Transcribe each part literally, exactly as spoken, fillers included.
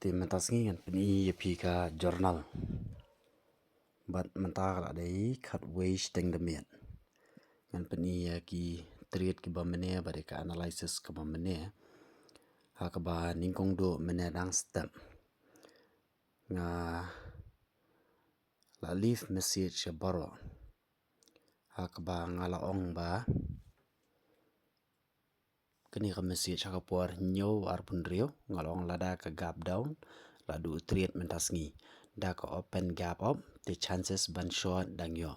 Te mynta sngi ngan pyni ïa phi ka journal. Bad mynta ka la dei khatwei shiteng da miet. Ngan pyni ïa ki trade kiba mynne bad ïa ka analysis kaba mynne. Ha kaba nyngkong duh mynne dang step, nga la leave message ïa baroh. Ha kaba nga la ong ba kane ka message ha ka por hynñiew arphew hynriew, nga la ong lada ka gap down, la duh trade mynta sngi. Da ka open gap up, te chances ban short dang ïoh.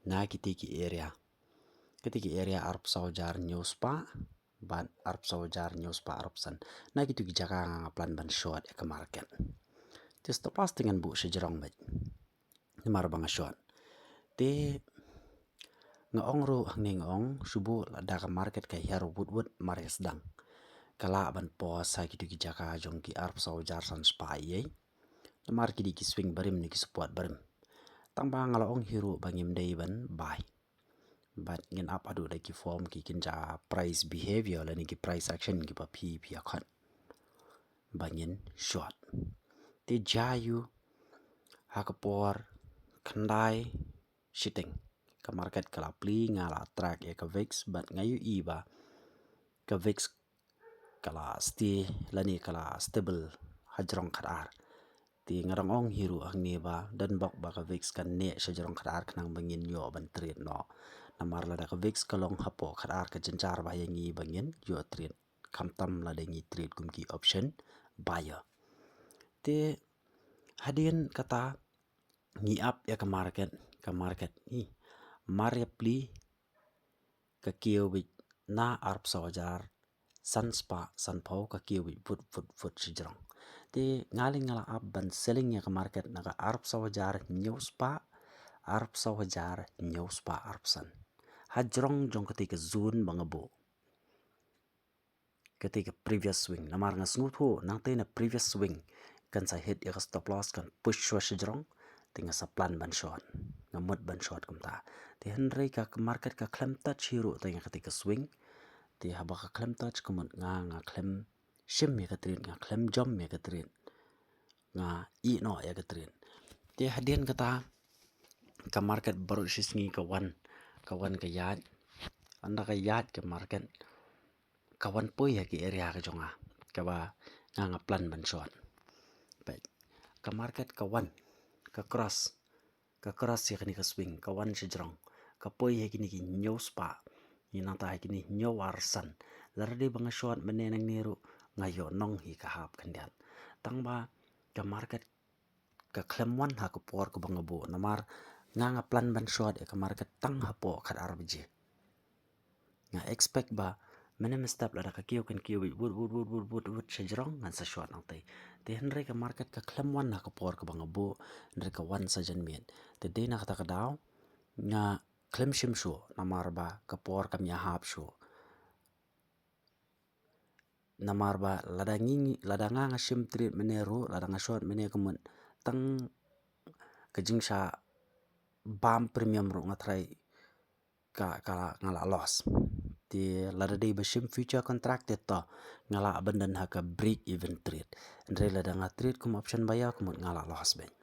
Na kiti ki area. Kiti ki area arphew saw hajar hynñiew spah, bad arphew saw hajar hynñiew spah arphew san. Na kiti ki jaka nga plan ban short ïa ka market. Te stop loss te ngan buh shajrong bad namar ba nga short. Te nga ong ruh hangne nga ong shu buh lada ka market ka hiar wut wut mar ïa sdang. Ka lah ban pos ha kito ki jaka jong ki arphew saw hajar san spah ïa. Namar ki dei ki swing barim ne ki support barim. Tang ba nga la ong hi ruh ba ngim dei ban buy. Bad ngin ap haduh da ki form ki kynja price behavior lane ki price action kiba phi phi ïa khot ba ngin short. Te jia ïa u ha ka por khyndai shiteng ka market ka la plie, nga la track ïa ka VIX bad nga ïohi ba ka VIX ka la stay lane ka la stable ha jrong khatar. Te nga dang ong hi ruh hangne ba don bok ba ka VIX kan neh sha jrong khatar khnang ba ngin ïoh ban trade noh. Namar lada ka VIX ka long hapoh khatar ka jynjar ba ïa ngi ba ngin ïoh trade. Khamtam lada ngi trade kum ki option buyer. Te hadien kata ngi ap ïa ka market, ka market hi. Mar ïa plie ka kiew beit na arphew saw hajar san spah sanphew, ka kiew beit vut vut vut shajrong. Te nga lei nga la ap ban selling ïa ka market na ka arphew saw hajar hynñiew spah, arphew saw hajar hynñiew spah arphew san. Ha jrong jong kata ka zone ba nga buh. Kata ka previous swing. Namar nga sngewthuh nangta na previous swing kan sa hit ïa ka stop loss, kan push shuwa shajrong. Te nga sa plan ban short, nga mut ban short kumta. Te hynrei ka market ka khlem touch hi ruh tang ïa kata ka swing. Te haba ka khlem touch ka mut nga, nga khlem shim ïa ka trade, nga khlem jump ïa ka trade. Nga ïeh noh ïa ka trade. Te hadien kata ka market baroh shi sngi ka wan, ka wan ka ïaid. Ynda ka ïaid ka market, ka wan poi ha ki area ka jong nga kaba nga, nga plan ban short. Peit, ka market ka wan, ka cross, ka cross ïa kane ka swing, ka wan shajrong, ka poi ha kine ki hynñiew spah. Ngi nangta ha kine hynñiew ar san. Lada dei ba nga short mynne nangne ruh nga ïoh nong hi ka hap khyndiat. Tang ba ka market ka khlem wan ha ka por kaba nga buh. Namar nga, nga plan ban short ïa ka market tang hapoh khatar baje. Nga expect ba mynne mynstep lada ka kiew kan kiew beit vut vut vut vut vut vut shajrong ngan sa short nangta. Te hynrei ka market ka khlem wan ha ka por kaba nga buh, hynrei ka wan sa janmiet. Te dei na kata ka daw nga khlem shim shuh namar ba ka por kam ïahap shuh. Namar ba lada ngi, lada nga, nga shim trade mynne ruh, lada nga short mynne ka mut tang ka jingshah bam premium ruh nga tharai ka, ka nga la loss. Te lada dei ba shim future contract te to nga lah ban don ha ka break even trade. Hynrei lada nga trade kum option buyer ka mut nga la loss beit.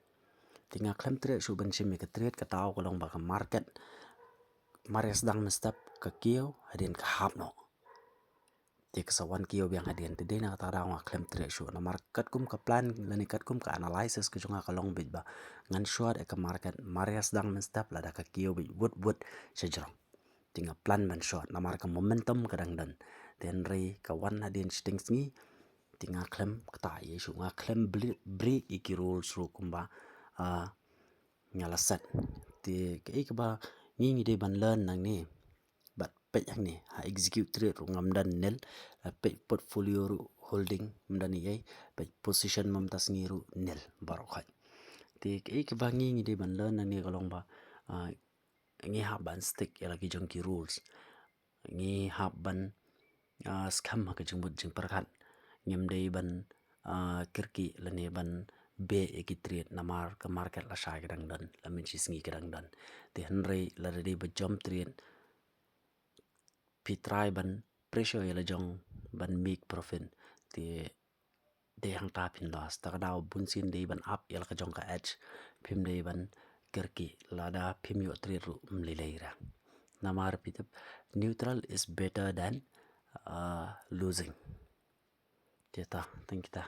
Te nga khlem trade shuh ban shim ïa ka trade, ka daw ka long ba ka market mar ïa sdang mynstep ka kiew, hadien ka hap noh. Te ka sa wan kiew biang hadien. Te dei na kata ka daw nga khlem trade shuh namar katkum ka plan lane katkum ka analysis ka jong nga ka long beit ba ngan short ïa ka market mar ïa sdang mynstep lada ka kiew beit vut vut shajrong. Te nga plan ban short namar ka momentum ka dang don. Te hynrei ka wan hadien shiteng sngi. Te nga khlem kata ïa shuh, nga khlem bre-, break ïa ki rules ruh kumba, ah, nga la set. Te kaei kaba ngi, ngi dei ban learn nangne. Bad peit hangne ha execute trade ruh ngam don nil. Peit portfolio ruh holding ym don ei ei. Peit position mynta sngi ruh nil baroh khoit. Te kaei kaba ngi, ngi dei ban learn nangne ka long ba, ah, ngi hap ban stick ïa la ki jong ki rules. Ngi hap ban, ah, skhem ha ka jingmut jingpyrkhat. Ngim dei ban, ah, kyrkieh lane ban beh ïa ki trade namar ka market lashai ka dang don, la mynshi sngi ka dang don. Te hynrei lada dei ba jump trade phi try ban pressure ïa la jong ban make profit. Te te hangta phin lost. Ta ka daw bun sien dei ban ap ïa la ka jong ka edge, phim dei ban kyrkieh, lada phim ïoh trade ruh ym lei lei re. Namar phi tip, neutral is better than uh, losing. Te ta, tang kita.